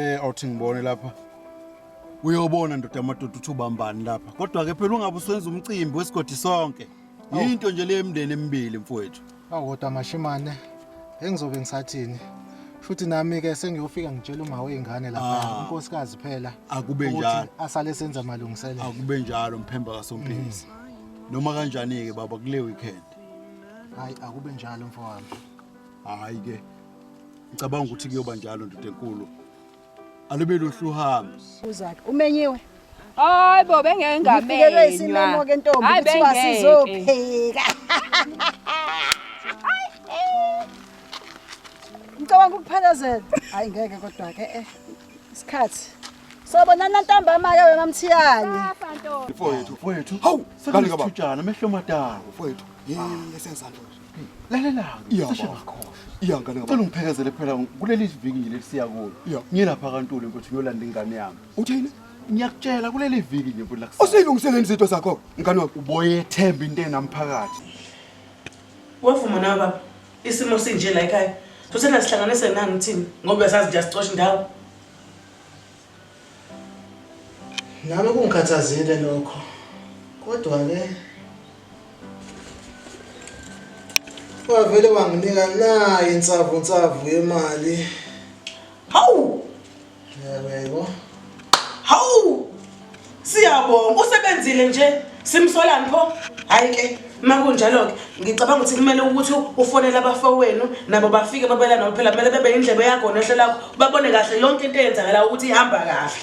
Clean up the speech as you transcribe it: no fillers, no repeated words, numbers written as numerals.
Awuthi ngibone lapha. Uyobona ndoda amadoda uthi ubambani lapha. Kodwa ke phela ungabe usenza umcimbi wesigodi sonke. Yinto nje le yemndeni emibili mfowethu. Awu kodwa mashimane engizobe ngisathini. Futhi nami ke sengiyofika ngitshela uma wezingane lapha Ah. unkosikazi phela. Akube ukuthi njalo. Asale senza amalungiselelo. Akube njalo mphemba kaSompisi. Noma kanjani ke baba kule weekend. Hayi akube njalo mfowami. Hayi ke. Ngicabanga ukuthi kuyoba njalo ndoda enkulu. Alube luhle uhambo. Uzakhe umenyiwe. Hayi bo bengeke Ngifikelwe isimemo ngamenywa. ke ntombi Hayi, kuthiwa bengeke. sizopheka. Ngicabanga ukuphalazela. Hayi ngeke kodwa ke eh isikhathi. Sobonana ntambama ke wena Mthiyane. Mfowethu. Mfowethu. Hawu, ngane kababa. Sekusithutshana amehlo madala. Mfowethu. Ye senzani nje. Lalela-ke. Iya, Cishe baba. ngakhohlwa. Iya ngane Cela kababa. ungiphekezele phela kuleli viki nje lesiya kulo. Iya. Ngiye lapha kaNtuli mfowethu ngiyolanda ingane yami. Uthini? Ngiyakutshela kuleli viki nje mfowethu lakusasa. Usuyilungiseleni izinto zakho ngane wami. Uboyethemba into enamphakathi. Wavuma nawe baba. Isimo sinje la ekhaya. Sothena sihlanganise nani thina ngoba uyasazi nje asicosha indawo. Nami kungikhathazile lokho. Kodwa ke wavele wanginika nayi insavu nsavu yemali. Hawu! Yebo yebo. Hawu! Siyabonga usebenzile nje. Simsolani pho? Hayi ke makunjalo ke ngicabanga ukuthi kumele ukuthi ufonele abafowenu nabo bafike babelana phela kumele bebe indlebe yakho nehlo lakho babone kahle yonke into eyenzakalayo ukuthi ihamba kahle.